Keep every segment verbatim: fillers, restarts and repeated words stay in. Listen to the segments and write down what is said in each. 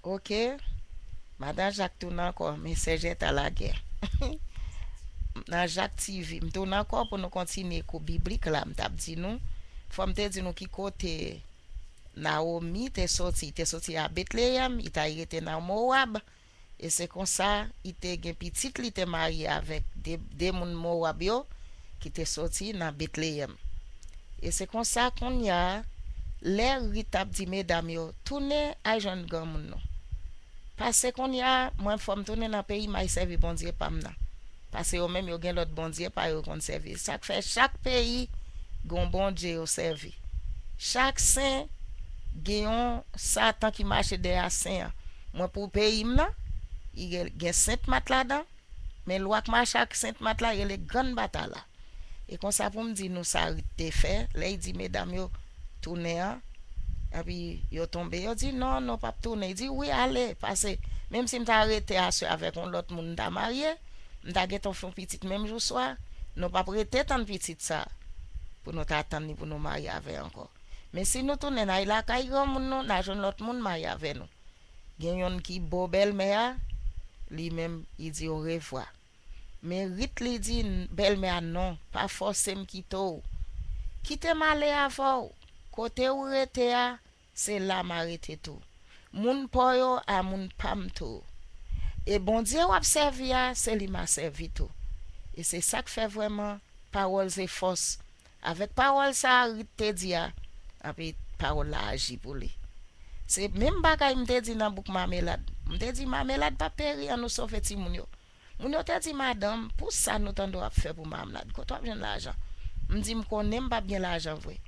Ok. Madan Jak tounen ankò, men sè Jèta lagè. Nan Jak T V, m tounen ankò pou nou kontinye kou biblik la, m t ap di nou. Fò m te di nou ki kote Nawomi te soti. Li te soti a Betleyèm, li t al rete nan Mowab. E se konsa, li te gen pitit, li te marye avèk de, de moun Mowab yo, ki te soti nan Betleyèm. E se konsa, kounye a, lè Rit ap di medam yo, tounen al jwenn granmoun nou. Pase kounye a, mwen fò m tounen nan peyi m al sèvi Bondye pa m nan. Pase yo menm yo gen lòt bondye pa yo konn sèvi. Sa k fè chak peyi gen yon bondye yo sèvi. Chak sen gen yon satan ki mache dèyè sen an. Mwen pou peyi m nan, li gen, gen Sent Mat ladan, men lwa k mache ak Sent Mat la rele Grann Batala. E konsa pou m di nou sa Rit te fè, lè l di medam yo tounen an, epi yo tonbe, yo di, "Non, nou p ap tounen." Li di, "Wi, ale, pase, menm si m ta rete aswè avèk yon lòt moun, m ta marye, m ta gentan fè yon pitit menm jou swa, nou p ap rete tann pitit sa pou nou ta tann li pou nou marye avè l ankò. Men si nou tounen n al lakay granmoun nou, n a jwenn lòt moun marye avè nou." Gen yonn ki bo bèlmè a, li menm, li di orevwa. Men Rit li di bèlmè a, "Non, pa fòse m kite w. Kite m ale avè w. Kote w rete a, se la m a rete tou. Moun pa w yo a moun pa m tou. E Bondye w ap sèvi a, se li m a sèvi tou." E se sa k fè vrèman pawòl se fòs. Avèk pawòl sa a Rit te di a, epi pawòl la aji pou li. Se menm bagay m te di nan bouk Mamelad. M te di Mamelad p ap peri, ann nou sove timoun yo. Moun yo te di, "Madanm, pou sa nou tande w ap fè pou Mamelad, kote w ap jwenn lajan?" M di, "M konnen m p ap gen lajan vre."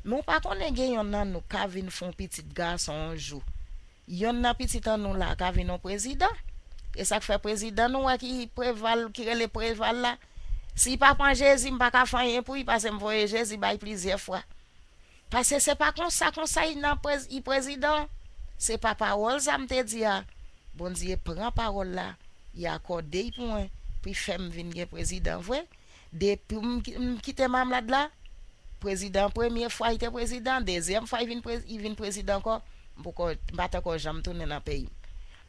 Men w pa konnen gen yonn nan nou ka vin fè yon pitit gason yon jou. Yonn nan pitit an nou la ka vin yon prezidan. E sa k fè prezidan nou wè ki Preval, ki rele Preval la, si l pa pran Jezi, m pa ka fè anyen pou li, pase m voye Jezi bay plizyè fwa. Pase se pa konsa, konsa li nan prez-, li prezidan. Se pa pawòl sa m te di a. Bondye pran pawòl la, li akòde l pou mwen, pou l fè m vin gen prezidan vre. Depi m, m kite Mamelad la, prezidan, premye fwa li te prezidan, dezyèm fwa li vin prez-, li vin prezidan ankò, m poko, m pa t ankò janm tounen nan peyi m.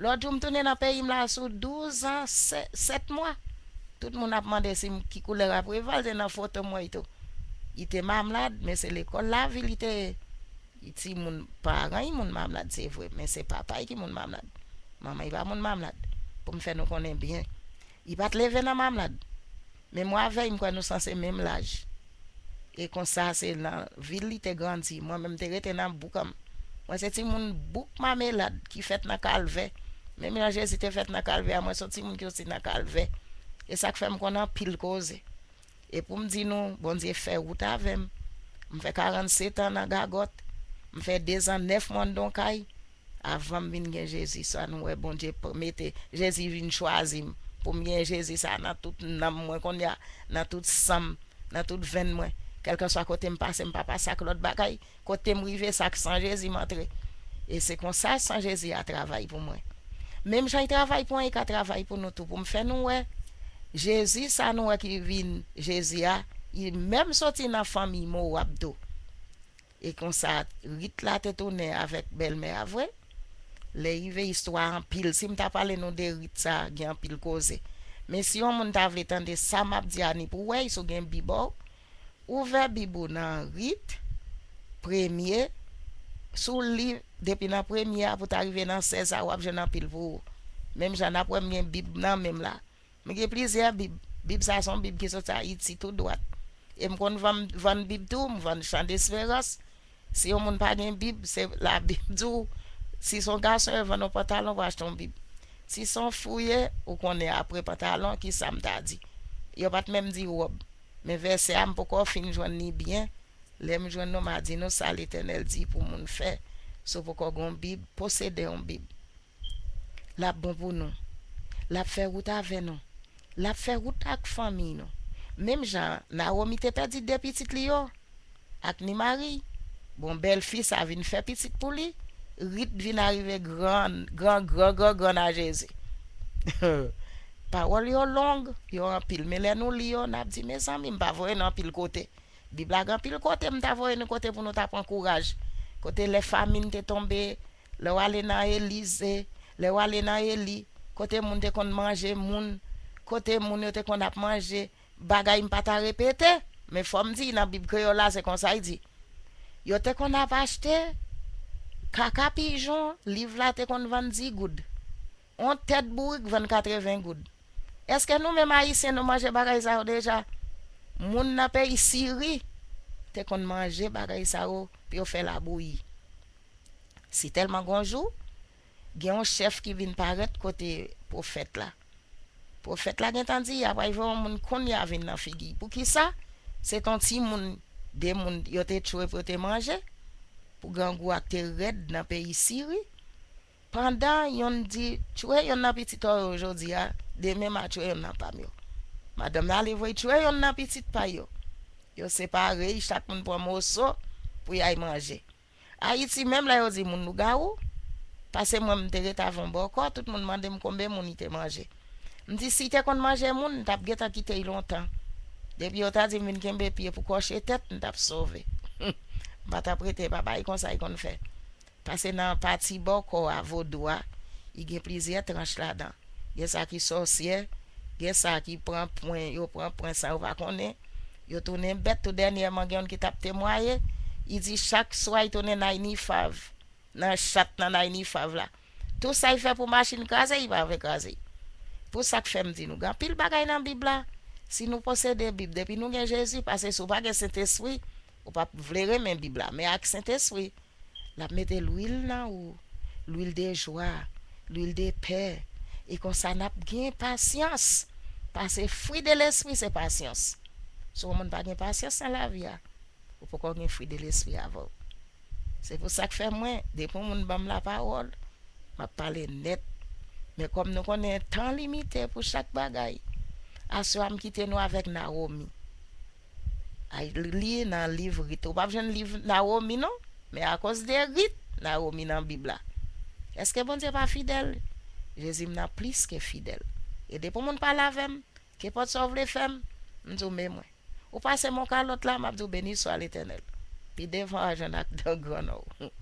Lòt jou m tounen nan peyi m la sou douz an, sè-, sèt mwa. Tout moun ap mande si m, ki koulè a Preval te nan foto m wè li tou. Li te Mamelad, men se lekòl lavil li te ye. Li timoun, paran li moun Mamelad, se vre, men se papa l ki moun Mamelad. Manman li pa moun Mamelad. Pou m fè nou konnen byen. Li pa t leve nan Mamelad. Men mwen avè l, m kwè nou sanse menm laj. E konsa, se nan vil li te grandi. Mwen menm, m te rete nan bouk an m. Mwen se timoun bouk Mamelad ki fèt nan Kalvè. Menm jan Jezi te fèt nan Kalvè a, mwen se yon timoun ki soti nan Kalvè. E sa k fè m konn anpil koze. E pou m di nou, Bondye fè wout avè m. M fè karannsèt an nan gagòt. M fè dezan nèf mwa anndan yon kay. Avan m vin gen Jezi sa, nou wè Bondye p-, mete Jezi vin chwazi m. Pou m gen Jezi sa nan tout nanm mwen kounye a, nan tout san m, nan tout venn mwen. Kèlkanswa kote m pase, m pa pase ak lòt bagay. Kote m rive, sa k san Jezi m antre. E se konsa san Jezi a travay pou mwen. Menm jan l travay pou mwen, li ka travay pou nou tou, pou m fè nou wè Jezi sa nou wè ki vin Jezi a, li menm soti nan fanmi Mowab tou. E konsa, Rit la te tounen avèk bèlmè a vre. Lè rive istwa anpil, si m ta pale nou de Rit sa, gen anpil koze. Men si yon moun ta vle tande sa m ap di a ni pou wè, si w gen Bib ou, ouvè Bib ou nan Rit, premye, si w li depi nan premye a pou ta rive nan sèz a, w ap jwenn anpil pou ou. Menm jan n ap wè m gen Bib nan men m la. Mwen gen plizyè Bib. Bib sa se yon Bib ki soti Ayiti tou dwat. E m konn vann, vann Bib tou, m vann Chan Desperans. Si yon moun pa gen Bib, se Labib di w, si se yon gason, yo vann yon pantalon pou achte yon Bib. Si se yon fi w ye, ou konnen apre pantalon, ki sa m ta di. Yo pa t menm di wòb. Men vèsè a, m poko fin jwenn li byen. Lè m jwenn nou, m a di nou sa Letènèl di pou moun fè. Si w poko gen yon Bib, posede yon Bib. L ap bon pou nou. L ap fè wout avè nou. L ap fè wout ak fanmi nou. Menm jan Nawomi te pèdi de pitit li yo, ak ni mari, bon, bèlfi sa vin fè pitit pou li, Rit vin arive gran, gran, gran, gran, gran a Jezi. Pawòl yo long, yo anpil, men lè nou li yo, n ap di, mezanmi, m pa voye nou anpil kote. Bib la gen anpil kote m ta voye nou kote pou nou ta pran kouraj. Kote lè famin te tonbe, Lè w ale nan Elize, lè w ale nan Eli, kote moun te konn manje moun, kote moun yo te konn ap manje, bagay m pa ta repete, men fò m di, nan Bib kreyòl la, se konsa y di. Yo te konn ap achte kaka pijon, liv la te konn vann di goud. On tèt bourik vann katreven goud. Èske nou menm Ayisyen nou manje bagay sa yo deja? Moun nan peyi Siri te konn manje bagay sa yo pou yo fè labouyi. Si tèlman gon jou, gen yon chèf ki vin parèt kote pwofèt la. Pwofèt la gentan di, y ap voye yon moun kounye a vin nan figi. Poukisa? Se t on timoun, de moun yo te tchwe pou yo te manje, pou grangou a k te rèd nan peyi Siri. Pandan yonn di, tchwe yonn nan pitit ou yo jodi a, demen m a tchwe yonn nan pa m yo. Madanm nan ale voye tchwe yonn nan pitit pa yo. Yo separe y, chak moun pran moso pou y al manje. Ayiti menm, lè yo di moun lougawou, pase mwen m te rete avè yon bòkò, tout moun mande m konbe moun li te manje. M di si te konn manje moun, m t ap gentan kite y lontan. Depi yo ta di m vin kenbe pye pou kòche tèt, m t ap sove. M pa t ap rete, papa y konsa y konn fè. Pase nan pati bòkò a, vodou a, li gen plizyè tranch ladan. Gen sa ki sòsyè, gen sa ki pran pwen, yo pran pwen san yo pa konnen. Yo tounen bèt, tou dènyèman gen youn ki t ap temwaye, li di chak swa li tounen nan Nifav, nan chat nan Nifav la. Tou sa li fè pou machin kraze, li pa vle kraze. Pou sa k fè m di nou, gen anpil bagay nan Bib la. Si nou posede Bib, depi nou gen Jezi, pase si w pa gen Sentespri, ou p ap vle renmen Bib la. Men ak Sentespri, l ap mete lwil nan ou, lwil de jwa, lwil de pè. E konsa n ap gen pasyans. Pase fwi de lespri se pasyans. Si yon moun pa gen pasyans nan lavi a, ou poko gen fwi de lespri avè w. Se pou sa k fè mwen, depi yon moun ban m lapawòl, m ap pale nèt. Men kòm nou konnen tan limite pou chak bagay, aswè a m kite nou avèk Nawomi. Ay li nan liv Rit. Ou p ap jwenn liv Nawomi non, men akoz de Rit, Nawomi nan Bib la. Èske Bondye pa fidèl? Jezi m nan plis ke fidèl. E depi yon moun pale avè m, kenpòt sa w vle fè m, m di w men mwen. Ou pase m yon kalòt la, m ap di w beni swa Letènèl. Pi devan w a jwenn ak dan grannò w.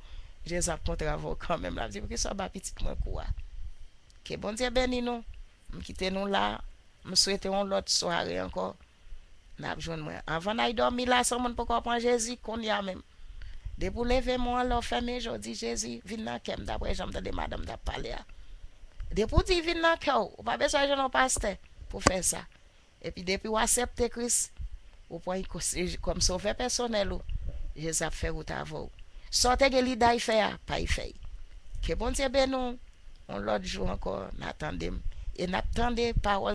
Jezi ap kontre avè w kanmenm, l ap di poukisa w ba pitit mwen kou a. Ke Bondye beni nou. M kite nou la. M swete yon lòt sware ankò. N ap jwenn mwen. Anvan n al dòmi la, si yon moun poko pran Jezi, kounye a menm. Depi w leve men w anlè, w fèmen je w, di Jezi, vin nan kè m, daprè jan m tande madanm t ap pale a. Depi w di vin nan kè w, ou pa bezwen jwenn yon pastè pou fè sa. Epi depi w aksepte Kris, ou pran l kòm Sovè pèsonèl ou, Jezi ap fè wout avè w. Sa w te gen lide al fè a, pa al fè l. Ke Bondye beni w, yon lòt jou ankò, n a tande m. E n ap tande pawòl